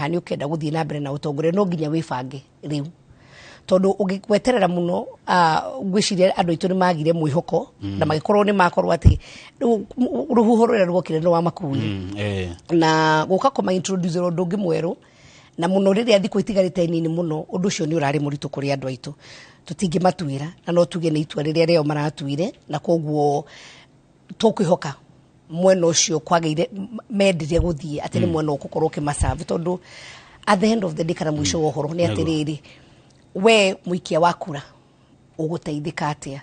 Kana nĩ ũkenda gũthiĩ na mbere na ũtongoria, no nginya wĩbange rĩu, tondũ ũngĩgweterera mũno, ngwĩciria andũ aitũ nĩ magire mwĩhoko na magĩkorwo nĩ makorwo atĩ rĩu rũhuho rũrĩa rwokire nĩ wa makuire na gũka kũma introduce ũndũ ũngĩ mwerũ, na mũno rĩrĩa thikũ itigarĩte nini mũno. Ũndũ ũcio nĩ ũrarĩ mũritũ kũrĩ andũ aitũ. Tũtingĩmatuĩra, na no tuge nĩ itua rĩrĩa rĩao maratuire, na koguo tũkwĩhoka mwena ũcio kwagĩire mendire gũthiĩ atĩ nĩ mwena ũgũkorwo ũkĩmacabu, tondũ at the end of the day, kana mũico wa ũhoro, nĩ atĩrĩrĩ, we mũikia wa kura ũgũteithĩka atĩa,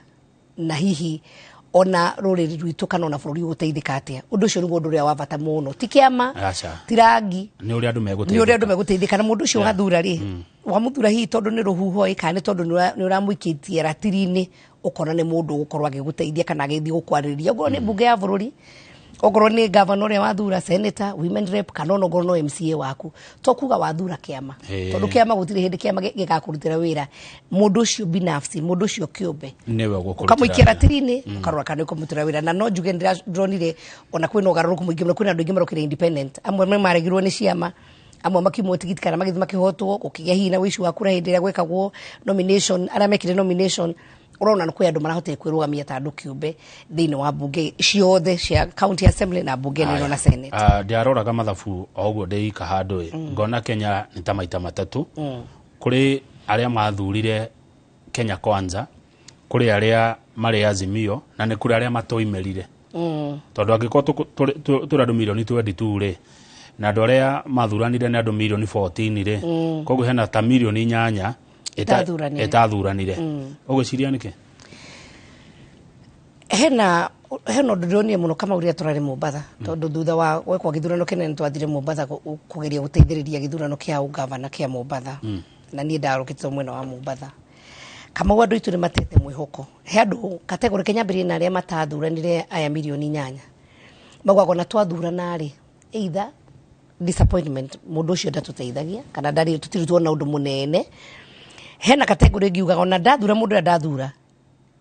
na hihi ona rũrĩrĩ rwitũ kana ona bũrũri ũgũteithĩka atĩa? Ũndũ ũcio nĩguo ũndũ ũrĩa wa bata mũno, ti kĩama, Aca. ti rangi. Nĩ ũrĩa andũ Nĩ ũrĩa andũ megũteithĩka. Megũteithĩka na mũndũ ũcio wathura rĩ, wamũthura hihi tondũ nĩ rũhuho ĩ, kana nĩ tondũ nĩ ũramũikĩtie ratiri-inĩ, ũkona nĩ mũndũ ũgũkorwo agĩgũteithia kana agĩthiĩ gũkwarĩrĩria, okorwo nĩ mbunge ya bũrũri, okorwo nĩ gavana ũrĩa wathura, senator, women rep, kana ona okorwo no MCA waku. To kuga wathura kĩama, tondũ kĩama gũtirĩ hĩndĩ kĩama gĩgakũrutĩra wĩra. Mũndũ ũcio binafsi, mũndũ ũcio kĩũmbe, nĩwe ũgũkũrutĩra ũkamũikia wĩra. Ratiri-inĩ, ũkarora kana nĩ ũkũmũrutĩra wĩra. Na no njuge ndĩronire ona kwĩna ũgarũrũku mũingĩ mũno. Kwĩna andũ aingĩ marokire independent, amwe nĩ maregirwo nĩ ciama, amwe makiumwo tigiti kana magĩthiĩ makĩhotwo, gũkĩgĩa hihi na wĩici wa kura hĩndĩ ĩrĩa gwekagwo nomination, arĩa mekire nomination. Ũrona nĩ kwĩ andũ marahotire kwĩrũgamia ta andũ kĩũmbe thĩinĩ wa mbunge ciothe cia county assembly na mbunge nene na senate. Ah, ndiaroraga mathabu o ũguo ndĩika handũ ĩ, ngona Kenya nĩ ta maita matatũ. Kũrĩ arĩa mathurire Kenya Kwanza, kũrĩ arĩa marĩ Azimio, na nĩ kũrĩ arĩa matoimĩrire, tondũ angĩkorwo tũrĩ andũ mirioni 22 rĩ, na andũ arĩa mathuranire nĩ andũ mirioni 14 rĩ, koguo hena ta mirioni 8 Ĩtathuranire. Ĩtathuranire. Ũgwĩciria nĩkĩ? Hena ũndũ ndĩronire mũno, Kamau, rĩrĩa tũrarĩ Mombatha, tondũ thutha wa gwekwo gĩthurano kĩnene twathire Mombatha kũgeria gũteithĩrĩria gĩthurano kĩa ũgavana kĩa Mombatha, na niĩ ndarũkĩte mwena wa Mombatha. Kamau, andũ aitũ nĩ matete mwĩhoko. He andũ category kĩnyambĩrĩrie na arĩa matathuranire, aya mirioni 8 maugaga ona twathurana rĩ, either disappointment, mũndũ ũcio ndatũteithagia kana ndarĩ, tũtirĩ tuona ũndũ mũnene. Hena category ĩngĩ yugaga ona ndathura mũndũ ũrĩa ndathura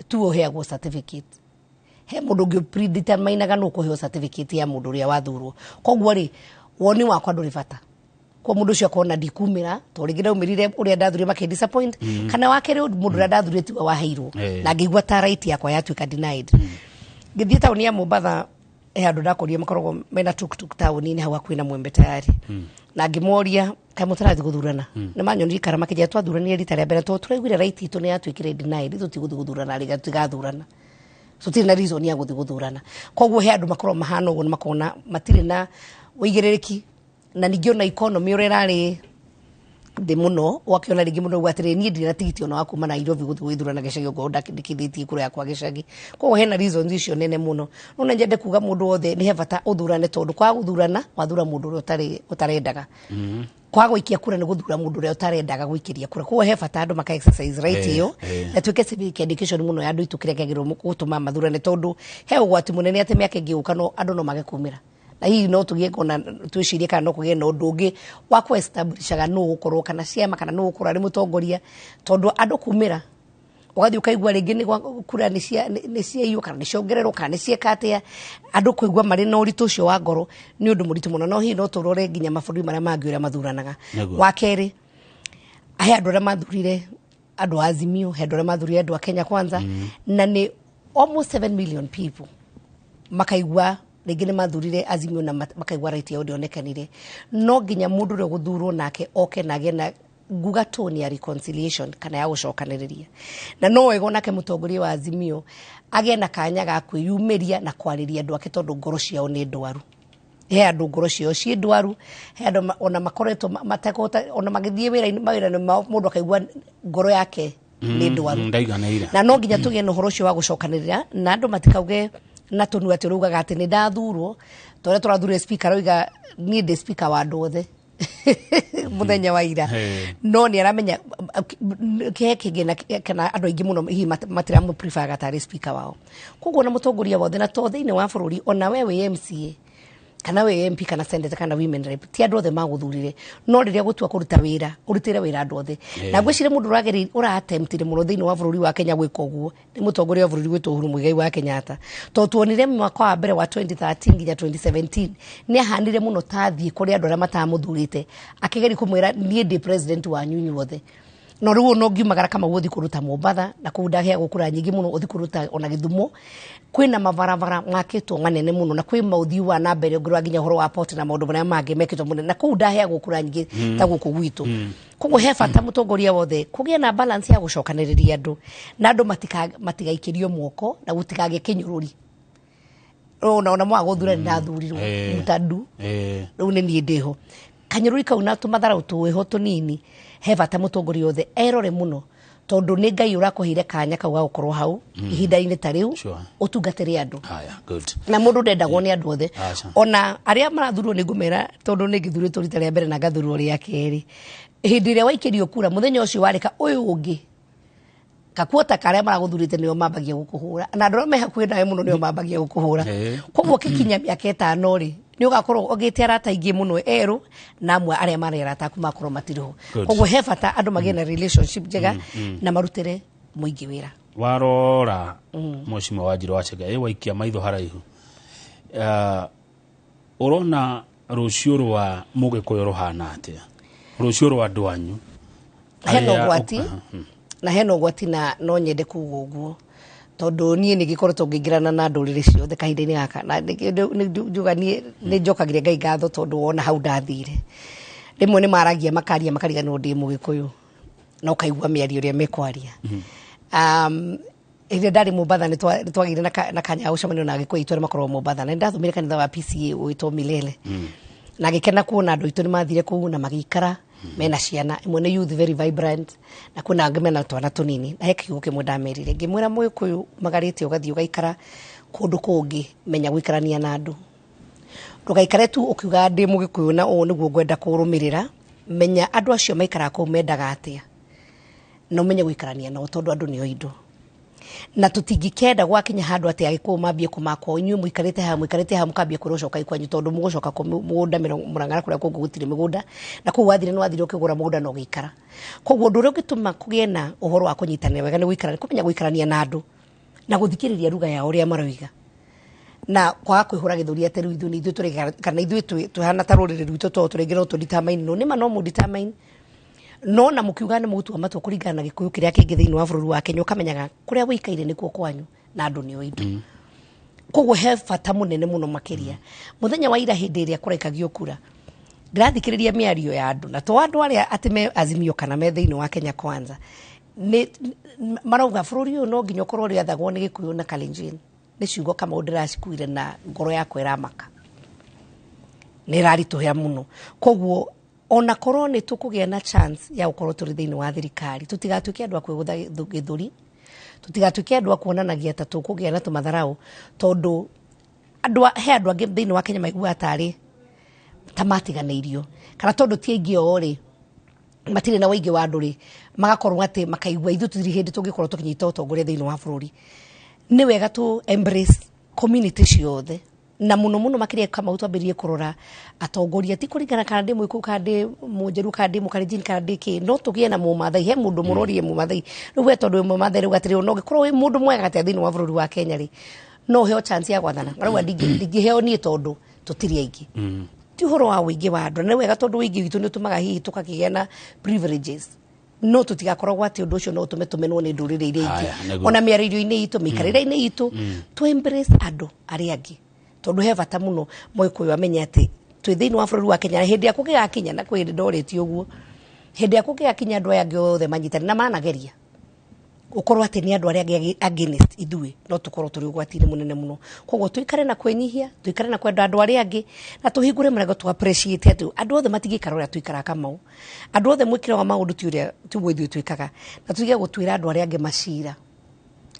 tu ũheagwo certificate. He mũndũ ũngĩ predeterminaga nũ ũkũheo certificate ya mũndũ ũrĩa wathurwo. Koguo rĩ, woni wakwa ndũrĩ bata kwa mũndũ ũcio, akona ndikumĩra tondũ rĩngĩ ndaumĩrire, ũrĩa ndathurire makĩ disappoint, kana wa kerĩ, mũndũ ũrĩa ndathurire tiwe waheirwo na ngĩigua ta right yakwa yatuĩka denied. Ngĩthiĩ taũni ya Mombatha, he andũ ndakorire makoragwo mena tuktuk taũni-inĩ hau hakuhĩ na Mwembe Tayari, na ngĩmoria, "Kaĩ mũtarathiĩ gũthurana?" Nĩ manyonire ikara, makĩnjĩra, "Twathuranire rita rĩa mbere tondũ tũraiguire right itũ nĩ yatuĩkire denied. Tũtigũthiĩ gũthurana rĩngĩ, tũtigathurana, tũtirĩ na reason ya gũthiĩ gũthurana." Koguo he andũ makoragwo mahana ũguo, nĩ makona matirĩ na ũigĩrĩrĩki, na ningĩ ona economy ũrĩa ĩrarĩ thĩ mũno, ũgakĩona rĩngĩ mũndũ auga atĩrĩrĩ, "Niĩ ndirĩ na tigiti ona wa kuma Nairobi gũthiĩ gwĩthurana gĩcagi okorwo ndakĩndĩkithĩtie kura yakwa gĩcagi." Koguo hena reasons icio nene mũno. No nĩ nyende kuga mũndũ wothe nĩ he bata ũthurane, tondũ kwaga gũthurana wathura mũndũ ũrĩa ũtarĩ ũtarendaga. Kwaga gũikia kura nĩ gũthura mũndũ ũrĩa ũtarendaga gũikĩria kura. Koguo he bata andũ maka exercise right ĩyo, na tuĩke civic education mũno ya andũ aitũ, kĩrĩa kĩagĩrĩirwo gũtũma mathurane, tondũ he ũgwati mũnene atĩ mĩaka ĩngĩ gũka no andũ no mage kumĩra, na hihi no tũgĩe ona twĩcirie kana no kũgĩe na ũndũ ũngĩ wa kũ establishaga nũ ũgũkorwo kana ciama kana nũ ũgũkorwo arĩ mũtongoria, tondũ andũ kumĩra ũgathiĩ ũkaigua rĩngĩ nĩ kura nĩ ciaiywo kana nĩ ciongererwo kana nĩ cieka atĩa. Andũ kũigua marĩ na ũritũ ũcio wa ngoro nĩ ũndũ mũritũ mũno. No hihi no tũrore nginya mabũrũri marĩa mangĩ ũrĩa mathuranaga. Wa kerĩ, he andũ arĩa mathurire andũ a Azimio, he andũ arĩa mathurire andũ a Kenya Kwanza, na nĩ almost 7 million people makaigua rĩngĩ nĩ mathurire Azimio na makaigua right yao ndĩonekanire. No nginya mũndũ ũrĩa ũgũthurwo nake oke na agĩe na nguga tone ya reconciliation kana ya gũcokanĩrĩria, na no wega onake mũtongoria wa Azimio agĩe na kanya ga kwĩyumĩria na kwarĩria andũ ake, tondũ ngoro ciao nĩ ndwaru. He andũ ngoro ciao ciĩ ndwaru, he andũ ona makoretwo matekũhota ona magĩthiĩ wĩra-inĩ, mawĩra-inĩ mao, mũndũ akaigua ngoro yake nĩ ndwaru. Ndaiganĩire. Na no nginya tũgĩe na ũhoro ũcio wa gũcokanĩrĩra, na andũ matikauge na tũnua atĩ ũraugaga atĩ nĩ ndathurwo ta ũrĩa tũrathurire speaker, aroiga, "Niĩ ndĩ speaker wa andũ othe," mũthenya wa ira. No nĩ aramenya kĩhe kĩngĩ na kana andũ aingĩ mũno hihi matiramũ prefer tarĩ speaker wao. Koguo na mũtongoria wothe, na to thĩinĩ wa bũrũri, ona we wĩ MCA. Kana wĩ MP kana senator kana women rep, ti andũ othe magũthurire, no rĩrĩa gũtua kũruta wĩra, ũrutĩre wĩra andũ othe. Na ngwĩciria mũndũ ũrageria ũratemptire mũno thĩinĩ wa bũrũri wa Kenya gwĩka ũguo nĩ mũtongoria wa bũrũri gwĩtwo Uhuru Muigai wa Kenyatta, tondũ tuonire mwaka wa mbere wa 2013 nginya 2017 nĩ ahanire mũno ta athiĩ kũrĩ andũ arĩa matamũthurĩte, akĩgeria kũmwĩra, "Niĩ ndĩ president wanyu inyuothe." No rĩu ona ũngiumagara Kamau ũthiĩ kũndũ ta Mombatha na kũu ndaheagwo kura nyingĩ mũno, ũthiĩ kũndũ ta ona Gĩthumo, kwĩna mabarabara makĩtwo manene mũno na kwĩ maũthiĩ wa na mbere, ũngĩrora nginya ũhoro wa port na maũndũ marĩa mangĩ mekĩtwo mũno, na kũu ndaheagwo kura nyingĩ ta gũkũ gwitũ. Koguo he bata mũtongoria wothe kũgĩe na balance ya gũcokanĩrĩria andũ na andũ matigaikĩrio moko na gũtikagĩe kĩnyũrũri. Ona mwaga gũthura, nĩ ndathurirwo mũtandu. Rĩu nĩ niĩ ndĩho kanyũrũri kau na tũmatharau twĩho tũnini. He bata mũtongoria wothe erore mũno, tondũ nĩ Ngai ũrakũheire kanya kau ga gũkorwo hau ihinda-inĩ ta rĩu ũtungatĩre andũ. Haya, good. Na mũndũ ndendagwo nĩ andũ othe. Aca. Ona arĩa marathurwo, nĩ ngũmera, tondũ nĩ ngĩthurĩtwo rita rĩa mbere na ngathurwo rĩa kerĩ, hĩndĩ ĩrĩa waikĩrio kura, mũthenya ũcio warĩka ũyũ ũngĩ kakuota karĩa maragũthurĩte nĩo mambagia gũkũhũra, na andũ arĩa me hakuhĩ nawe mũno nĩo mambagia gũkũhũra. Koguo ũkĩkinya mĩaka 5 rĩ, nĩ ũgakorwo ũgĩte arata aingĩ mũno erũ, na amwe arĩa marĩ arata aku makorwo matirĩ ho. Koguo he bata andũ magĩe na relationship njega na marutĩre mũingĩ wĩra. Warora, Mheshimiwa Wanjiru wa Chege, ĩ waikia maitho haraihu, ũrona rũciũ rwa mũgĩkũyũ rũhana atĩa, rũciũ rwa andũ anyu? Hena ũgwati na hena ũgwati, na no nyende kuga ũguo tondũ niĩ nĩ ngĩkoretwo ngĩingĩrana na ndũrĩrĩ ciothe kahinda-inĩ gaka, na nĩ njuga niĩ nĩ njokagĩria Ngai ngatho tondũ wona hau ndathire, rĩmwe nĩ maragia makaria makariganĩrwo ndĩ mũgĩkũyũ, na ũkaigua mĩario ĩrĩa mekwaria. Hĩndĩ ĩrĩa ndarĩ Mombatha nĩ twagĩire na kanya ga gũcemania na Agĩkũyũ aitũ arĩa makoragwo Mombatha, na nĩ ndathomire kanitha wa PCA ũgĩtwo Milele, na ngĩkena kuona andũ aitũ nĩ mathire kũu na magĩikara mena ciana imwe nĩ youth very vibrant, na kwĩna angĩ mena twana tũnini. Na he kiugo kĩmwe ndamerire, ngĩmwĩra, "Mũgĩkũyũ magarĩte ũgathiĩ ũgaikara kũndũ kũngĩ, menya gũikarania na andũ. Ndũgaikare tu ũkiuga ndĩ mũgĩkũyũ na ũũ nĩguo ngwenda kũrũmĩrĩra. Menya andũ acio maikaraga kũu mendaga atĩa, na ũmenye gũikarania nao, tondũ andũ nĩo indo, na tũtingĩkenda gwakinya handũ atĩ Agĩkũyũ mambie kũmakwo, inyuĩ mũikarĩte haha, mũikarĩte haha, mũkambia kwĩrwo cokai kwanyu, tondũ mũgũcoka kũ mũgũnda Mũrang'a kũrĩa kũngĩ gũtirĩ mĩgũnda, na kũu wathire nĩ wathire ũkĩgũra mũgũnda na ũgĩikara." Koguo ũndũ ũrĩa ũngĩtũma kũgĩe na ũhoro wa kũnyitanĩra wega nĩ gũikara, kũmenya gũikarania na andũ na gũthikĩrĩria ruga yao ũrĩa maroiga, na kwaga kwĩhũra gĩthũri atĩ rĩu ithuĩ nĩ ithuĩ tũrĩ kana ithuĩ twĩhana ta rũrĩrĩ rwitũ, tondũ tũrĩngĩ no tũdetermine. No nĩma no mũdetermine, no na mũkiuga nĩ mũgũtua matua kũringana na Gĩkũyũ kĩrĩa kĩngĩ thĩinĩ wa bũrũri wa Kenya, ũkamenyaga kũrĩa wĩikaire nĩkuo kwanyu na andũ nĩo indo. Koguo he bata mũnene mũno makĩria. Mũthenya wa ira, hĩndĩ ĩrĩa kũraikagio kura, ndĩrathikĩrĩria mĩario ya andũ, na to andũ arĩa atĩ me Azimio kana me thĩinĩ wa Kenya Kwanza, nĩ marauga bũrũri ũyũ no nginya ũkorwo ũrĩathagwo nĩ Gĩkũyũ na Kalenjin. Nĩ ciugo kama ndĩracikuire na ngoro yakwa ĩramaka, nĩ ĩraritũhĩra mũno. Koguo ona korwo nĩ tũkũgĩa na chance ya gũkorwo tũrĩ thĩinĩ wa thirikari, tũtigatuĩke andũ a kwĩgũtha gĩthũri, tũtigatuĩke andũ a kuonanagia ta tũkũgĩa na tũmatharau, tondũ he andũ angĩ thĩinĩ wa Kenya maiguaga tarĩ ta matiganĩirio, kana tondũ ti aingĩ o rĩ, matirĩ na ũingĩ wa andũ rĩ, magakorwo atĩ makaigua ithuĩ tũtirĩ hĩndĩ tũngĩkorwo tũkĩnyita ũtongoria thĩinĩ wa bũrũri. Nĩ wega tũ embrace community ciothe, na mũno mũno makĩria Kamau twambĩrĩrie kũrora atongoria ti kũringana kana ndĩ Mũgĩkũyũ kana ndĩ Mũnjaruo kana ndĩ Mũkalenjin kana ndĩ kĩ, no tũgĩe na Mũmathai. He mũndũ mũrorire Mũmathai rĩu, we tondũ wĩ Mũmathai rĩu atĩrĩ, ona ũngĩkorwo wĩ mũndũ mwega atĩa thĩinĩ wa bũrũri wa Kenya rĩ, no ũheo chance ya gwathana. Marauga ndingĩheo niĩ tondũ tũtirĩ aingĩ. Ti ũhoro wa ũingĩ wa andũ, na nĩ wega tondũ ũingĩ witũ nĩ ũtũmaga hihi tũkakĩgĩa na privileges, no tũtigakoragwo atĩ ũndũ ũcio no ũtũme tũmenwo nĩ ndũrĩrĩ iria ingĩ. Haya, nĩguo. Ona mĩarĩrio-inĩ itũ, mĩikarĩre-inĩ itũ, tũ embrace andũ arĩa angĩ, tondũ he bata mũno Mũgĩkũyũ amenye atĩ twĩ thĩinĩ wa bũrũri wa Kenya, na hĩndĩ ya kũngĩgakinya, na kwĩ hĩndĩ ndorĩtie ũguo, hĩndĩ ya kũngĩgakinya andũ aya angĩ othe manyitane na manageria ũkorwo atĩ nĩ andũ arĩa angĩ against ithuĩ, no tũkorwo tũrĩ ũgwati-inĩ mũnene mũno. Koguo tũikare na kwĩnyihia, tũikare na kwenda andũ arĩa angĩ, na tũhingũre mũrango tũ appreciate atĩ andũ othe matingĩikara ũrĩa tũikaraga Kamau, andũ othe mwĩkĩre wa maũndũ ti ũrĩa tiguo ithuĩ twĩkaga, na tũtige gũtuĩra andũ arĩa angĩ macira,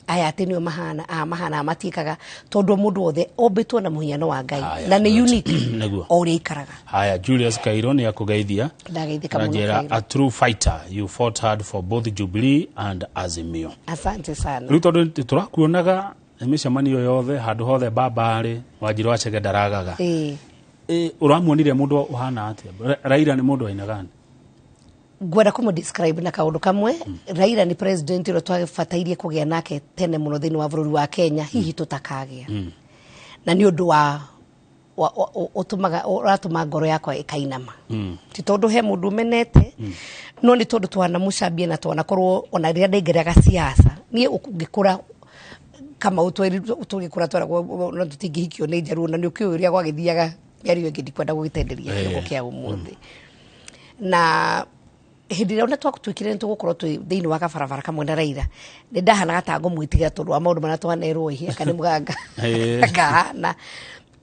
aya atĩ nĩo mahana aya mahana aya matiĩkaga, tondũ mũndũ wothe ombĩtwo na mũhiano wa Ngai Haya, na nĩ good. unique Nĩguo. o ũrĩa ikaraga. Haya, Julius Kairo nĩ akũgeithia. Ndageithĩka mũno. Anjĩra, Kairo. "A true fighter, you fought hard for both Jubilee and Azimio." Asante sana. Rĩu tondũ tũrakuonaga mĩcemanio yothe, handũ hothe baba arĩ, Wanjiru wa Chege ndaragaga. Ũramuonire mũndũ ũhana atĩa? Raila nĩ mũndũ aina gani? Ngwenda kũmũ describe na kaũndũ kamwe. Raila nĩ president ũrĩa twabatairie kũgĩa nake tene mũno thĩinĩ wa bũrũri wa Kenya, hihi tũtakagĩa, na nĩ ũndũ wa ũtũmaga ũratũma ngoro yakwa ĩkainama. Ti tondũ he mũndũ ũmenete, no nĩ tondũ twanamũcambia na twanakorwo ona rĩrĩa ndaingĩraga siasa niĩ ngĩkũra Kamau, tũgĩkũra tweragwo no tũtingĩhikio nĩ njaruo, na nĩ ũkĩũĩ ũrĩa gwagĩthiaga. Mĩario ĩngĩ ndikwenda gũgĩtenderia kĩongo kĩa ũmũthĩ. Na hĩndĩ ĩrĩa ona twatuĩkire nĩ tũgũkorwo twĩ thĩinĩ wa gabarabara kamwe na Raila, nĩ ndahanaga ta ngũmwĩtigĩra tondũ wa maũndũ marĩa twanerwo ĩ aka nĩ mũganga ngahana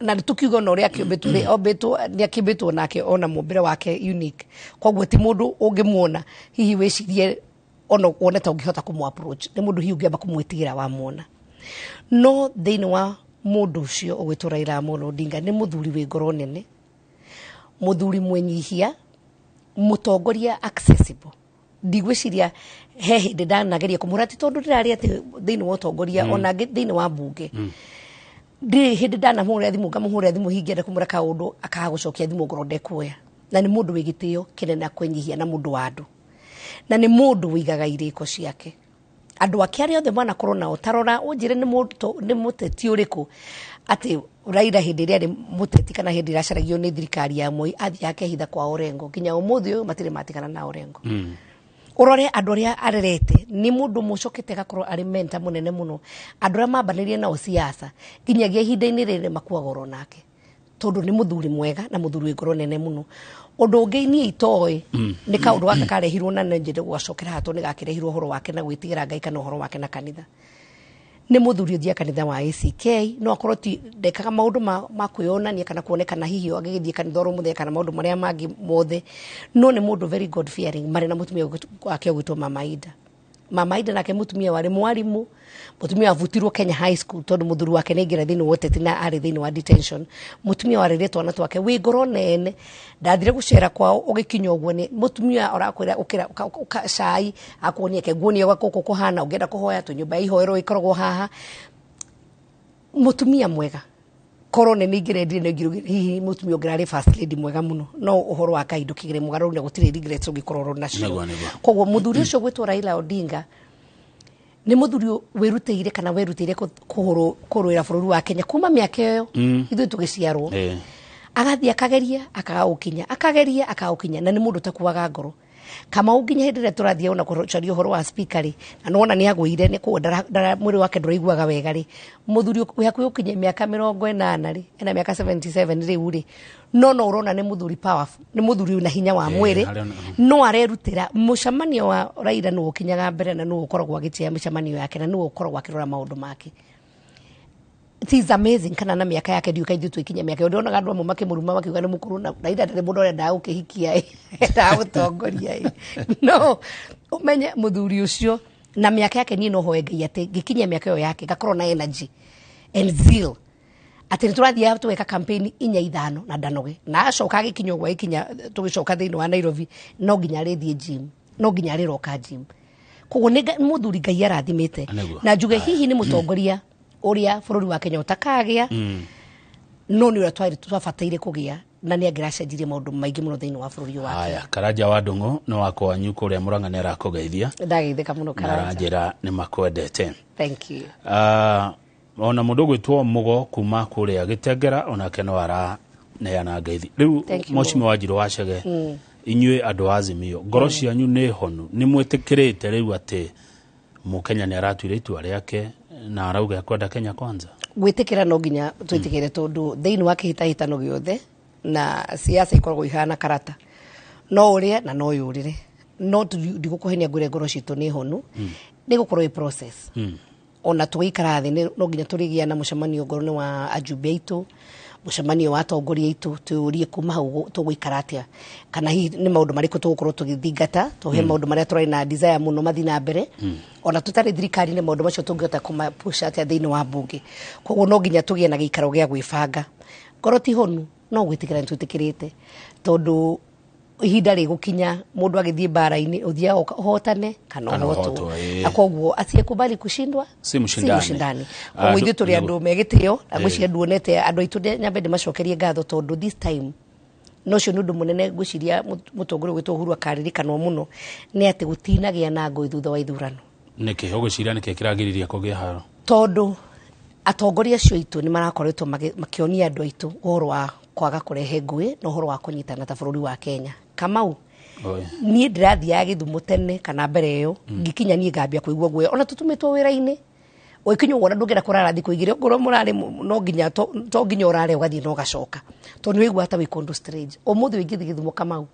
na nĩ tũkiuga ona ũrĩa akĩũmbĩtwo rĩ, ombĩtwo nĩ akĩũmbĩtwo nake ona mũmbĩre wake unique, koguo ti mũndũ ũngĩmuona hihi wĩcirie ona wone ta ũngĩhota kũmũ approach. Nĩ mũndũ hihi ũngĩamba kũmwĩtigĩra wamuona. No thĩinĩ wa mũndũ ũcio ũgwĩtwo Raila Amolo Odinga, nĩ mũthuri wĩ ngoro nene, mũthuri mwĩnyihia, mũtongoria accessible. Ndigwĩciria he hĩndĩ ndanageria kũmũra, ti tondũ ndĩrarĩ atĩ thĩinĩ wa ũtongoria, ona thĩinĩ wa mbunge ndirĩ hĩndĩ ndanamũhũrĩra thimũ, ngamũhũrĩra thimũ hingĩenda kũmwĩra kaũndũ akaga gũcokia thimũ, ngorwo ndekuoya. Na nĩ mũndũ wĩ gĩtĩo kĩnene na kwĩnyihia, na mũndũ wa andũ, na nĩ mũndũ wĩigaga irĩko ciake. Andũ ake arĩa othe mwanakorwo nao, tarora ũnjĩre nĩ mũteti ũrĩkũ atĩ Raila hĩndĩ ĩrĩa arĩ mũteti kana hĩndĩ ĩrĩa acaragio nĩ thirikari ya Moi athiĩ akehitha kwa Orengo? Nginya ũmũthĩ ũyũ matirĩ matigana na Orengo. Ũrore andũ arĩa arerete, nĩ mũndũ mũcokete agakorwo arĩ mentor mũnene mũno. Andũ arĩa mambanĩrie nao siasa nginyagia ihinda-inĩ rĩrĩ makuaga oro nake, tondũ nĩ mũthuri mwega na mũthuri wĩ ngoro nene mũno. Ũndũ ũngĩ niĩ itoĩ nĩ kaũndũ gaka karehirwo, na nĩ njende gũgacokera haha tondũ nĩ gakĩrehirwo, ũhoro wake na gwĩtigĩra Ngai kana ũhoro wake na kanitha. Nĩ mũthuri ũthiaga kanitha wa ACK. No akorwo ti ndekaga maũndũ ma kwĩyonania kana kuonekana hihi agĩgĩthiĩ kanitha oro mũthenya kana maũndũ marĩa mangĩ mothe, no nĩ mũndũ very God fearing, marĩ na mũtumia wake ũgwĩtwo Mama Ida. Mama Ida nake mũtumia warĩ mwarimũ, mũtumia wabutirwo Kenya High School tondũ mũthuri wake nĩ aingĩra thĩinĩ wa ũteti na arĩ thĩinĩ wa detention, mũtumia warĩrĩte twana twake, wĩ ngoro nene. Ndathire gũcera kwao, ũgĩkinya ũguo nĩ mũtumia ũrakwĩra ũkĩra cai, akuonia ke nguonia gwa gũkũ kũhana, ũngĩenda kũhoya twĩ nyũmba ya ihoero ĩkoragwo haha. Mũtumia mwega, korwo nĩ ningĩrendire nĩ ngirugire hihi mũtumia ũngĩrarĩ first lady mwega mũno, no ũhoro wa Ngai ndũkĩgĩre mũgarũ na gũtirĩ regrets ũngĩkorwo nacio. Nĩguo. Koguo mũthuri ũcio gwĩtwo Raila Odinga nĩ mũthuri wĩrutĩire kana werutĩire kũrũĩra bũrũri wa Kenya kuma mĩaka ĩyo ithuĩ tũgĩciarwo. Agathiĩ akageria akaga gũkinya, akageria akaga gũkinya, na nĩ mũndũ ũtakuaga ngoro, Kamau. Nginya hĩndĩ ĩrĩa tũrathiĩ ona kũcaria ũhoro wa speaker rĩ, na nĩwona nĩ agũire nĩ kũu mwĩrĩ wake ndũraiguaga wega rĩ, mũthuri wĩ hakuhĩ gũkinyia mĩaka 80 rĩ, ena mĩaka 77 rĩu rĩ, no ũrona nĩ mũthuri powerful, nĩ mũthuri wĩna hinya wa mwĩrĩ. No arerutĩra. Mũcemanio wa Raila nĩwe ũkinyaga mbere na nĩwe ũkoragwo agĩtĩa mĩcemanio yake na nĩwe ũkoragwo akĩrora maũndũ make. It is amazing kana na mĩaka yake ndiũka ithuĩ twĩkinya mĩaka ĩyo. Ndĩronaga andũ amwe makĩmũruma makiuga nĩ mũkũrũ, na Raila ndarĩ mũndũ ũrĩa gũkĩhikia ĩ, endaga gũtongoria ĩ. No ũmenye mũthuri ũcio na mĩaka yake, niĩ no hoe Ngai atĩ ngĩkinyia mĩaka ĩyo yake ngakorwo na energy and zeal atĩ nĩ tũrathiaga tũgeka campaign inya ithano na ndanoge. Na acoka agĩkinya ũguo, agĩkinya tũgĩcoka thĩinĩ wa Nairobi, no nginya arĩthiĩ gym, no nginya arĩroka gym. Koguo nĩ mũthuri Ngai arathimĩte. Na njuge hihi nĩ mũtongoria ũrĩa bũrũri wa Kenya ũtakagĩa, no nĩ ũrĩa twabataire kũgĩa, na nĩ angĩracenjirie maũndũ maingĩ mũno thĩinĩ wa bũrũri ũyũ wa Kenya. Haya, Karanja wa Ndung'u nĩ wakwa wanyu kũrĩa Mũrang'a nĩ arakũgeithia. Ndageithĩka mũno, na Karanja. Aranjĩra nĩ makwendete. Thank you. Ona mũndũ ũgwĩtwo Mũgo kuma kũrĩa Gĩtengera onake no araneana ngeithi rĩu. Thank you. Mheshimiwa Wanjirũ wa Chege, inyuĩ andũ a Azimio, ngoro cianyu nĩ honu? Nĩ mwĩtĩkĩrĩte rĩu atĩ mũkenya nĩ aratuire itua rĩake na arauga ekwenda Kenya Kwanza? Gwĩtĩkĩra no nginya twĩtĩkĩre, tondũ thĩinĩ wa kĩhĩtahĩtano gĩothe na siasa ikoragwo ihana karata, no ũrĩe na no yũrĩre. No ndigũkũhenia ngwĩre ngoro citũ nĩ honu. Nĩ gũkorwo ĩ process. Ona tũgĩikara thĩ no nginya tũrĩgĩa na mũcemanio, ngoro nĩ wa ajumbe aitũ, mũcemanio wa atongoria aitũ, tũrie kuma hau tũgũikara atĩa, kana hihi nĩ maũndũ marĩkũ tũgũkorwo tũgĩthingata tũhe maũndũ marĩa tũrarĩ na desire mũno mathiĩ na mbere ona tũtarĩ thirikari-inĩ, maũndũ macio tũngĩhota kũmapush atĩa thĩinĩ wa mbunge. Koguo no nginya tũgĩe na gĩikaro gĩa gwĩbanga. Ngoro ti honu, no gwĩtĩkĩra nĩ twĩtĩkĩrĩte, tondũ Ihinda rĩgũkinya mũndũ agĩthiĩ mbara-inĩ ũthiaga ũhotane kana Kana ũhotwo. ũhotwo, ĩĩ. Na koguo asiyekubali kushindwa Si mshindani. si mshindani. Koguo ithuĩ tũrĩ andũ me gĩtĩo na ngwĩciria nduonete andũ aitũ nyambe ndĩmacokerie ngatho tondũ this time no ũcio nĩ ũndũ mũnene ngwĩciria mũtongoria ũgwĩtwo Uhuru akaririkanwo mũno nĩ atĩ gũtinagĩa na ngũĩ thutha wa ithurano. Nĩkĩ ũgwĩciria nĩkĩ kĩragiriria kũgĩa haro? Tondũ atongoria acio aitũ nĩ marakoretwo makĩonia andũ aitũ ũhoro wa kwaga kũrehe ngũĩ na ũhoro wa kũnyitana ta bũrũri wa Kenya. Kamau, Oi. niĩ ndĩrathiaga Gĩthumo tene kana mbere ĩyo ngĩkinya niĩ ngambia kũigua guoya ona tũtũmĩtwo wĩra-inĩ ũgĩkinya ũguo na ndũngĩenda kũrara thikũ igĩrĩ okorwo mũrarĩ no nginya to nginya ũrare ũgathiĩ na ũgacoka tondũ nĩ wĩiguaga ta wĩ kũndũ strange. Ũmũthĩ ũingĩthiĩ Gĩthumo, Kamau,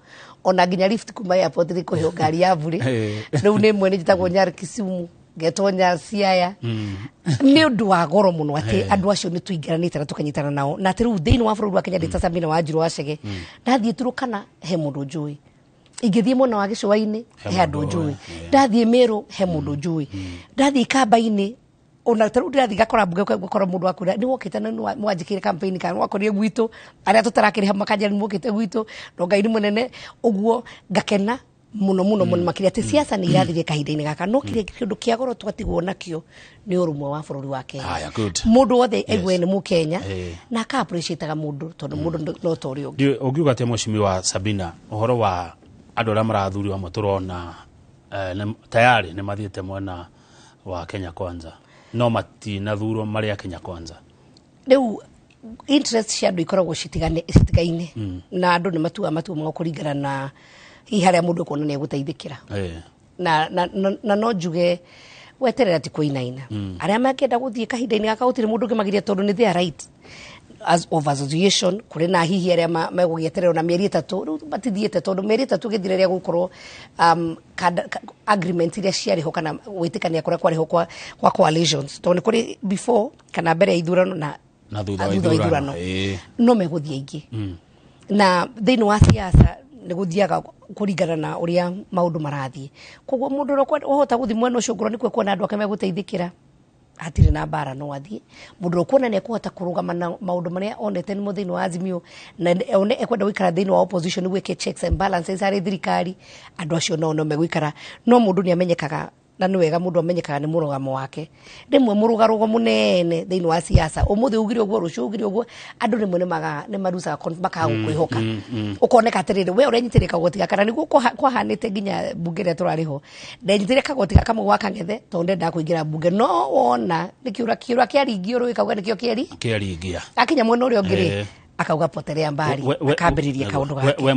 ona nginya lift kuma airport nĩ kũheo ngari ya burĩ. Rĩu nĩ ĩmwe nĩ njĩtagwo Nyar Kisumu, ngetwo Nyar Siaya nĩ ũndũ wa goro mũno atĩ andũ acio nĩ tũingĩranĩte na tũkanyitana nao na atĩ rĩu thĩinĩ wa bũrũri wa Kenya ndĩ ta Sabina Wanjiru wa Chege ndathiĩ Turukana he mũndũ njũĩ, ingĩthiĩ mwena wa gĩcũa-inĩ He he andũ mũndũ njũĩ, ũĩ, ndathiĩ Mĩrũ he mũndũ njũĩ, ndathiĩ Ikamba-inĩ ona ta rĩu ndĩrathiĩ ngakora mbunge ngakora mũndũ wakwĩra nĩ wokĩte na nĩ mwanjĩkĩire campaign kana nĩ wakorire gwitũ arĩa tũtarakĩrĩ hamwe makanjĩra nĩ mokĩte gwitũ no Ngai nĩ mũnene ũguo ngakena mũno mũno mũno makĩria atĩ siasa nĩ irathire kahinda-inĩ gaka no kĩrĩa kĩndũ kĩa goro twatigwo nakĩo nĩ ũrũmwe wa bũrũri wa Kenya. Haya, good. Mũndũ wothe aigue nĩ mũkenya Eh. na aka appreciate-aga mũndũ tondũ mũndũ no ta ũrĩa ũngĩ. Ũngiuga atĩa mheshimiwa Sabina ũhoro wa andũ arĩa marathurio amwe tũrona tayari nĩ mathiĩte mwena wa Kenya Kwanza no matinathurwo marĩ a Kenya Kwanza? Rĩu interest cia andũ ikoragwo citigaine na andũ nĩ matuaga matua mao kũringana na hihi harĩa mũndũ ekuona nĩ egũteithĩkĩra. Na no njuge weterera ti kũinaina. Arĩa mangĩenda gũthiĩ kahinda-inĩ gaka gũtirĩ mũndũ ũngĩmagiria tondũ nĩ their right as of association. Kũrĩ na hihi arĩa megũgĩeterera na mĩeri 3 rĩu matithiĩte tondũ mĩeri 3 gĩthire rĩa gũkorwo agreement iria ciarĩ ho kana gwĩtĩkania kũrĩa kwarĩ ho kwa coalitions tondũ nĩ kũrĩ before kana mbere ya ithurano na Na thutha wa thutha wa ithurano. ithurano. No megũthiĩ aingĩ na thĩinĩ wa siasa nĩ gũthiaga kũringana na ũrĩa maũndũ marathiĩ. Koguo mũndũ ũrĩa ũhota gũthiĩ mwena ũcio ngorwo nĩkuo kuona andũ ake megũteithĩkĩra hatirĩ na mbara no athiĩ. Mũndũ ũrĩa ũkuona nĩ ekũhota kũrũgama na maũndũ marĩa onete nĩmo thĩinĩ wa Azimio na one ekwenda gũikara thĩinĩ wa opposition nĩguo ĩke checks and balances harĩ thirikari, andũ acio nao no megũikara. No mũndũ nĩ amenyekaga na nĩ wega mũndũ amenyekaga nĩ mũrũgamo wake. Rĩmwe mũrũgarũgo mũnene thĩinĩ wa siasa ũmũthĩ ugire ũguo rũciũ ugire ũguo andũ rĩmwe nĩ marucaga makaga gũkwĩhoka ũkoneka atĩrĩrĩ we ũrenyitĩrĩra kagoti gaka na nĩguo kwahanĩte nginya mbunge ĩrĩa tũrarĩ ho ndenyitĩrĩre kagoti gaka kamwe gwa Kang'ethe tondũ ndendaga kũingĩra mbunge no wona nĩ kĩũra kĩũra kĩaringio rũĩ kauga nĩkĩo kĩeri Kĩaringia. Akinya mwena ũrĩa ũngĩ rĩ akauga potelea mbali akambĩrĩria kaũndũ gake. We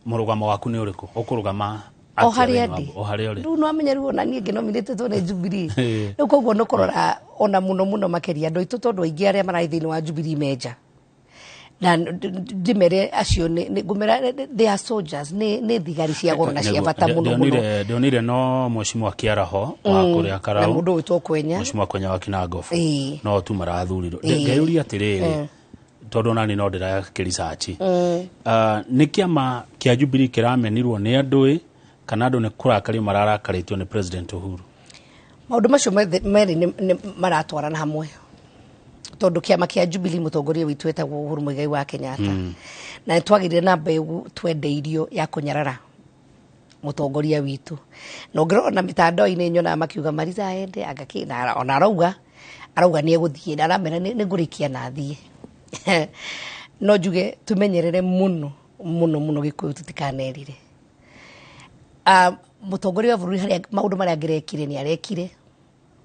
mũrũgamo waku nĩ ũrĩkũ? Ũkũrũgama o atĩa harĩa thĩinĩ wa ndĩ? O harĩa ũrĩ. Rĩu no amenye rĩu ona niĩ ngĩnominĩtĩtwo nĩ Jubilee rĩu koguo nĩ kũrora ona mũno mũno makĩria andũ aitũ tondũ aingĩ arĩa mararĩ thĩinĩ wa Jubilee menja na ndĩmere acio ngũmera they are soldiers nĩ thigari cia goro na cia bata mũno mũno. Ndionire no mheshimiwa Kĩaraho wa kũrĩa na Karau mũndũ ũgwĩtwo Kwenya. Mheshimiwa Kwenya wa Kinangofu no tu marathurirwo. Ngeyũria atĩrĩrĩ tondũ nani no ndĩrakĩricaci nĩ kĩama kĩa Jubilee kĩramenirwo nĩ andũ ĩ kana andũ nĩ kũrakario mararakarĩtio nĩ President Uhuru? Maũndũ macio merĩ nĩ maratwarana hamwe tondũ kĩama kĩa Jubilee mũtongoria witũ etagwo Uhuru Muigai wa Kenyatta na nĩ twagĩrire na mbegũ twendeirio ya kũnyarara mũtongoria witũ na ũngĩrora na mitandao-inĩ nyonaga makiuga Mariza aende anga kĩ na ona arauga nĩ egũthiĩ na aramera nĩ ngũrĩkia na athiĩ. No njuge tumenyerere mũno mũno mũno Gĩkũyũ tũtikanerire. Mũtongoria wa bũrũri harĩa maũndũ marĩa angĩrekire nĩ arekire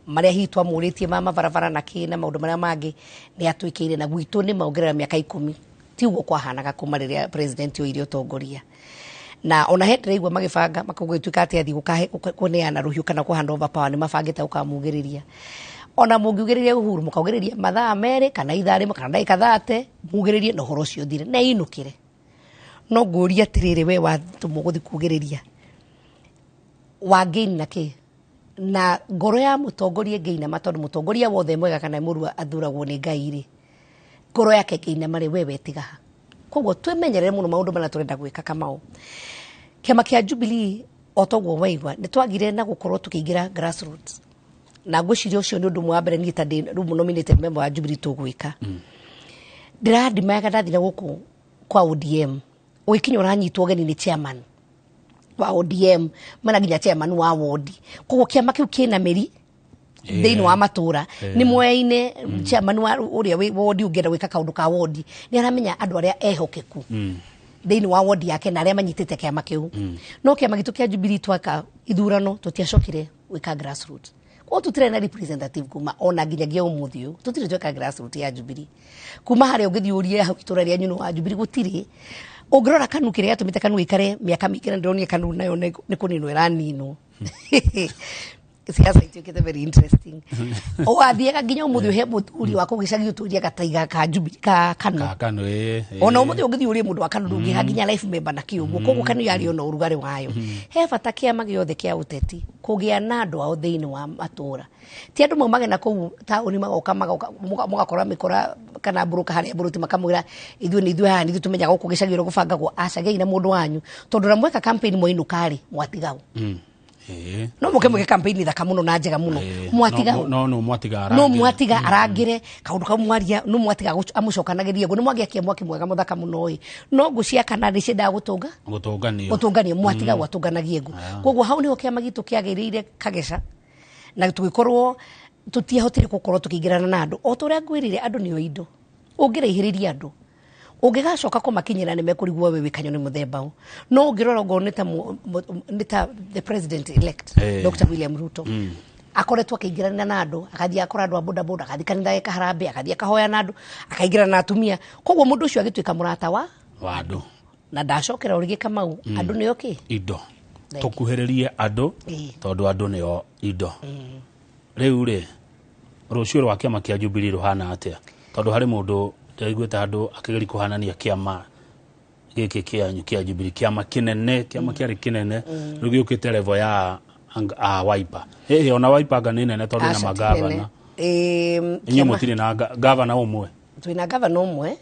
marĩa hihi twamũrĩtie ma mabarabara na kĩ na maũndũ marĩa mangĩ nĩ atwĩkĩire na gwitũ nĩ maongerera mĩaka 10 ti ũguo kwahanaga kuma rĩrĩa president oire ũtongoria na ona he ndĩraigua magĩbanga makagũgĩtuĩka atĩ athiĩ kũneana rũhiũ kana kũ hand over power nĩ mabangĩte gũkamugĩrĩria ona mũngiugĩrĩria Uhuru mũkaugĩrĩria mathaa 2 kana ithaa 1 kana ndagĩka 30 mugĩrĩrie na ũhoro ũcio ũthire na inũkĩre. No ngũria atĩrĩrĩ we watũmwo gũthiĩ kugĩrĩria wangĩini na kĩ na ngoro ya mũtongoria ĩngĩinama tondũ mũtongoria wothe mwega kana mũru athuragwo nĩ Ngai rĩ ngoro yake ĩngĩinama rĩ we wetiga ha. Koguo twĩmenyerere mũno maũndũ marĩa tũrenda gwĩka. Kamau, kĩama kĩa Jubilee o toguo waigua nĩ twagire na gũkorwo tũkĩingĩra grassroots na ngwĩciria ũcio nĩ ũndũ ũmwe wa mbere niĩ ta ndĩ rĩu nominated member wa Jubilee tũgwĩka. Ndĩrandimaga ndathiĩ na gũkũ kwa ODM ũgĩkinya ũranyitwo ũgeni nĩ chairman. Wa ODM mena nginya chairman wa wodi. Koguo kiama kiu kina mĩri thĩinĩ wa matũra, nĩ moyaine. Chairman wa ũrĩa wĩ wodi ũngĩenda gwĩka kaũndũ ka wodi, nĩ aramenya andũ arĩa ehokeku thĩinĩ wa wodi yake na arĩa manyitĩte kĩama kĩu. No kĩama gitũ kĩa Jubilee, twaka ithurano tũtiacokire gwĩka grassroots, koguo tũtirĩ na representative kuma ona nginyagia ũmũthĩ ũyũ. Tũtirĩ tweka grassroots ya Jubilee kuma harĩa ũngĩthiĩ ũrie hau itũra rĩanyu nĩ wa Jubilee, gũtirĩ. Ũngĩrora KANU, kĩrĩa gĩatũmĩte KANU ĩikare mĩaka mĩingĩ, na ndĩronire KANU nayo nĩ kũninwo ĩraninwo. Siasa ituĩkĩte very interesting. Ũgathiaga nginya ũmũthĩ ũhe mũthuri wa kũu gĩcagi ũtũrie gataiga ka Jubilee, ka KANU. Ka KANU, ĩ. Ona ũmũthĩ ũngĩthiĩ ũrie mũndũ wa KANU, ndũngĩha nginya life member na kĩũguo. Koguo KANU yarĩ ona ũrugarĩ wayo. He bata kĩama gĩothe kĩa ũteti kũgĩa na andũ ao thĩinĩ wa matũra, ti andũ maumage na kũu taũni, magoka mũgakora mĩkora kana mbũrũka harĩa mbũrũti, makamwĩra ithuĩ nĩ ithuĩ haha, nĩ ithuĩ tũmenyaga gũkũ gĩcagi ũrĩa gũbangagwo. Acagĩai na mũndũ wanyu, tondũ na mweka campaign mwainũka rĩ, mwatigao. No mũke mwĩke campaign thaka mũno na njega mũno, mwatigao. No mwatiga No arangĩre. Mwatiga arangĩre kaũndũ kau mwaria, no mwatiga amũcokanagĩrie ngũ, nĩ mwagĩakia mwaki mwega mũthaka mũno ĩ, no ngũ cia kana nĩ ciendaga gũtũnga. Gũtũnganio. Gũtũnganio, mwatiga gwatũnganagie ngũ. Koguo hau nĩho kĩama gitũ kĩagĩrĩire kageca na tũgĩkorwo tũtiahotire gũkorwo tũkĩingĩrana na andũ. O ta ũrĩa ngwĩrire, andũ nĩo indo. Ũngĩraihĩrĩria andũ, ũngĩgacoka kũmakinyĩra, nĩ mekũrigwo we wĩ kanyoni mũthemba ũ. No ũngĩrora ongorwo nĩ ta nĩ ta the president elect, Dr. William Ruto, akoretwo akĩingĩrana na andũ, agathiĩ akora andũ a bodaboda, agathiĩ kanitha geka harambee, agathiĩ akahoya na andũ, akaingĩrana na atumia. Koguo mũndũ ũcio agĩtuĩka mũrata wa wa andũ. Na ndacokera ũrĩgĩ Kamau, andũ nĩo kĩ? Indo. Thank you. Tũkuhĩrĩrie andũ, tondũ andũ nĩo indo. Rĩu rĩ, rũciũ rwa kĩama kĩa Jubilee rũhana atĩa? Tondũ harĩ mũndũ ndĩraiguĩte handũ akĩgeria kũhanania kĩama gĩkĩ kĩanyu kĩa Jubilee, kĩama kĩnene, kĩama kĩarĩ kĩnene, rĩu gĩũkĩte level ya a Wiper. Ĩhĩ, ona Wiper anga nĩ nene, tondũ ĩna Aca, ti magavana. nene. Inyuĩ mũtirĩ na gavana ũmwe? Twĩna gavana ũmwe. Wa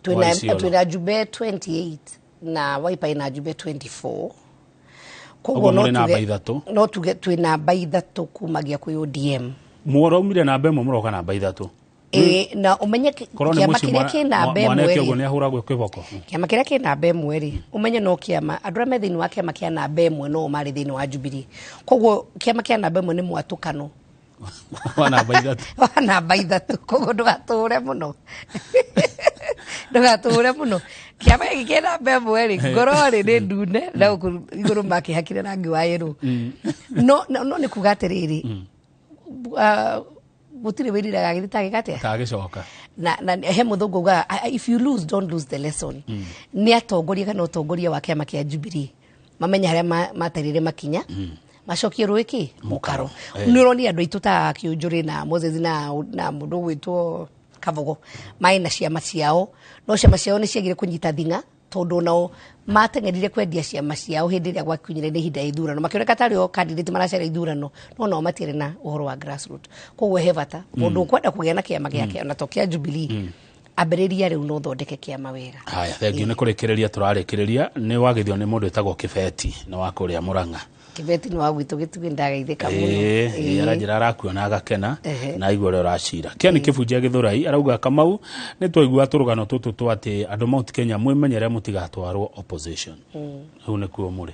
Twĩna Isiolo. Twĩna njumbe 28 na Wiper ĩna njumbe 24. Ũguo mũrĩ namba ithatũ. No tuge twĩ namba ithatũ kumagia kwĩ ODM. Mũraumire namba ĩmwe, mũroka namba ithatũ. Ĩ, na ũmenye Korwo nĩ kĩama mũciĩ kĩrĩa kĩ namba ĩmwe mwaneke ũguo rĩ, nĩ ahũragwo kĩboko. Kĩama kĩrĩa kĩ namba ĩmwe rĩ, ũmenye no kĩama andũ arĩa me thĩinĩ wa kĩama kĩa namba ĩmwe no marĩ thĩinĩ wa Jubilee. Koguo kĩama kĩa namba ĩmwe nĩ mwatũkano wa namba ithatũ. Wa namba ithatũ. Koguo ndũgatũre mũno, ndũgatũre mũno. Kĩama gĩkĩ kĩ namba ĩmwe rĩ, ngoro rĩ nĩ ndune na gũkũ igũrũ makĩhakire rangi wa yerũ. No nĩ kuga atĩrĩrĩ, gũtirĩ wĩriraga gĩthĩ tagĩka atĩa. Tagĩcoka. Na he mũthũngũ ugaga, "If you lose, don't lose the lesson." Nĩ atongoria kana ũtongoria wa kĩama kĩa Jubilee mamenye harĩa materire makinya, macokie rũĩ kĩ mũkaro. Nĩ ũronire andũ aitũ ta Kĩũnjũrĩ na Moses na mũndũ ũgwĩtwo Kabogo marĩ na ciama ciao, no ciama ciao nĩ ciagire kũnyita thing'a, tondũ nao mateng'erire kwendia ciama ciao hĩndĩ ĩrĩa gwakinyire nĩ ihinda ya ithurano, makĩoneka tarĩ o candidate maracera ithurano, no nao matiarĩ na ũhoro wa grassroot. Koguo he bata mũndũ ũkwenda kũgĩa na kĩama gĩake, ona to kĩa Jubilee, ambĩrĩria rĩu no ũthondeke kĩama wega. Haya, thengiũ. Nĩ kũrĩkĩrĩria tũrarĩkĩrĩria. Nĩ wagithio nĩ mũndũ wĩtagwo Kĩbeti, nĩ wa kũrĩa Mũrang'a. Kĩbeti nĩ wa gwitũ gĩtugĩ, ndagaithĩka mũno. Aranjĩra arakuona agakena Ehe. na aigua ũrĩa ũracira. Ken Kĩbunjia Gĩthũrai arauga, Kamau, nĩ twaigua tũrũgano tũtũ twa atĩ andũ Mount Kenya mwĩmenyere mũtigatwarwo opposition. Rĩu nĩkuo mũrĩ.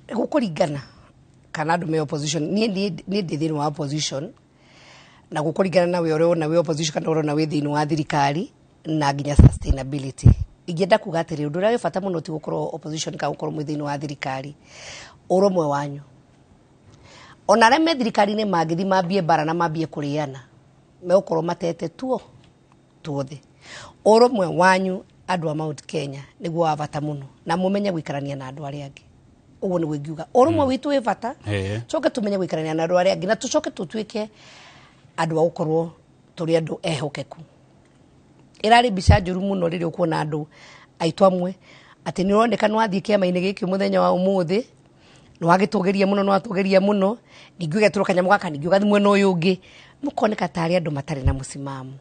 Gũkũringana kana andũ me opposition. Niĩ ndĩ thĩinĩ wa opposition, na gũkũringana na we ũrĩa ũrona wĩ opposition kana ũrona wĩ thĩinĩ wa thirikari, na nginya sustainability. Ingĩenda kuga atĩrĩ, ũndũ ũrĩa wĩ bata mũno ti gũkorwo opposition kana gũkorwo mwĩ thĩinĩ wa thirikari, ũrũmwe wanyu. Ona arĩa me thirikari-inĩ mangĩthiĩ mambie mbara na mambie kũrĩana, megũkorwo matete tuo tuothe. Ũrũmwe wanyu andũ a Mount Kenya nĩguo wa bata mũno, na mũmenye gũikarania na andũ arĩa angĩ. Ũguo nĩguo ingiuga ũrũmwe witũ wĩ bata. Coke tũmenye gũikarania na andũ arĩa angĩ, na tũcoke tũtuĩke andũ a gũkorwo tũrĩ andũ ehokeku. Ĩrarĩ mbica njũru mũno rĩrĩa ũkuona andũ aitũ amwe atĩ nĩ ũroneka nĩ wathiĩ kĩama-inĩ gĩkĩ mũthenya wa ũmũthĩ, nĩ wagĩtũgĩria mũno, nĩ watũgĩria mũno, ningĩ ũgetũrwo kanyamũ gaka, ningĩ ũgathiĩ mwena ũyũ ũngĩ, mũkoneka tarĩ andũ matarĩ na mũsimamo.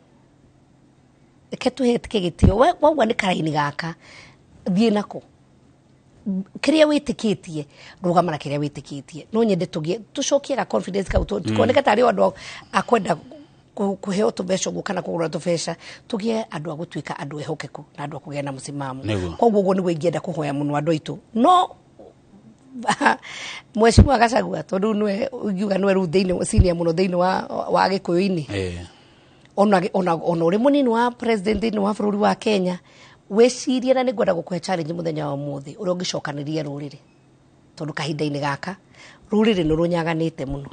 Reke tũhetũke gĩtĩo. Wauga nĩ karaini gaka, thiĩ nako. Kĩrĩa wĩtĩkĩtie, rũgama na kĩrĩa wĩtĩkĩtie. No nyende tũgĩe tũcokie ga confidence kau, tũkoneke tarĩ o andũ a kwenda Kuheo tũbeca ũguo kana kũgũra tũbeca, tũgĩe andũ a gũtuĩka andũ ehokeku na andũ a kũgĩa na mũsimamo. Nĩguo. Koguo ũguo nĩguo ingĩenda kũhoya mũno andũ aitũ, no Mheshimiwa Gachagua, tondũ nĩwe ingiuga nĩwe rĩu thĩinĩ senior mũno thĩinĩ wa Gĩkũyũ-inĩ, ona ũrĩ mũnini wa president thĩinĩ wa bũrũri wa Kenya, wĩcirie, na nĩngwenda gũkũhe challenge mũthenya wa ũmũthĩ ũrĩa ũngĩcokanĩria rũrĩrĩ, tondũ kahinda-inĩ gaka rũrĩrĩ nĩ rũnyaganĩte mũno,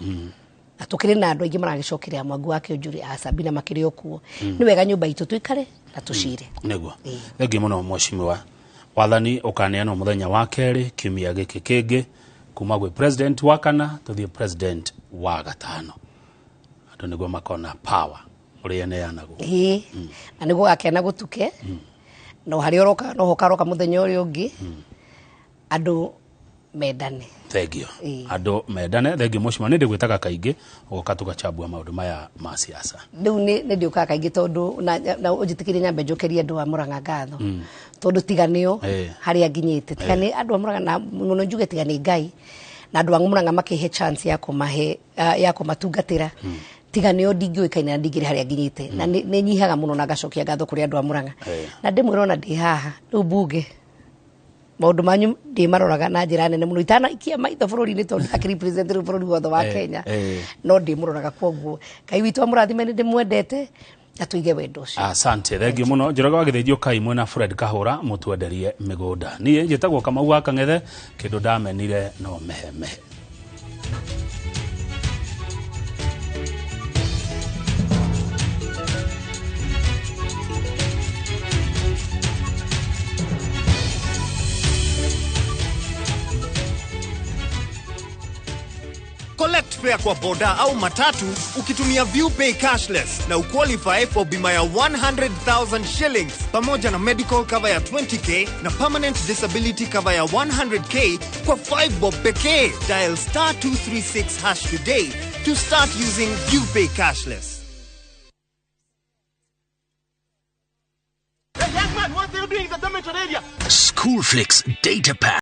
na tũkĩrĩ na andũ aingĩ maragĩcokerea Mwangi wa Kĩũnjũrĩ a Sabina makĩrĩ o kuo. Nĩ wega nyũmba itũ tũikare na tũcire. Nĩguo, thengiũ mũno mheshimiwa. Wathani ũkaneanwo mũthenya wa kerĩ kiumia gĩkĩ kĩngĩ, kuma gwĩ president wa kana tũthiĩ president wa gatano, andũ nĩguo makona power ũrĩa ĩneanagwo. Ĩĩ, na nĩguo gakena gũtuke no harĩa ũroka noho karoka mũthenya ũrĩa ũngĩ, andũ mendane. Thengio. Ĩĩ. Andũ mendane. Thengio mheshimiwa, nĩ ndĩgwĩtaga kaingĩ ũgoka tũgachambua maũndũ maya ma siasa. Rĩu nĩ ndiũkaga kaingĩ, tondũ na ũnjĩtĩkĩrie nyambe njokerie andũ a Mũrang'a ngatho, tondũ tiga nĩo harĩa nginyĩte, tiga nĩ andũ a Mũrang'a, na mũno njuge tiga nĩ Ngai na andũ a Mũrang'a makĩhe chance ya kũmahe, ya kũmatungatĩra, tiga nĩo ndingĩũĩkaine na ndingĩrĩ harĩa nginyĩte, na nĩ nyihaga mũno na ngacokia ngatho kũrĩ andũ a Mũrang'a. Na ndĩmwĩra ona ndĩ haha rĩu bunge, maũndũ manyu ndĩmaroraga na njĩra nene mũno itanaikia maitho bũrũri-inĩ, tondũ ndakĩrepresent rĩu bũrũri wothe wa Kenya, no ndĩmũroraga. Kwoguo Ngai witũ amũrathime, nĩ ndĩmwendete na tũige wendo ũcio. Asante, thengio mũno Njoroge wa Gĩthĩnjio Kai mwena Fred Kahũra mũtwenderie mĩgũnda. Niĩ njĩtagwo Kamau wa Kang'ethe, kĩndũ ndamenire no mehemehe. Collect fare kwa boda au matatu ukitumia ViewPay cashless na uqualify for bima ya 100,000 shillings pamoja na medical cover ya 20K na permanent disability cover ya 100K kwa 5 bob pekee. Dial star 236 hash today to start using ViewPay cashless. Hey, young man, what are you doing in the dormitory area? Schoolflix Data Pack.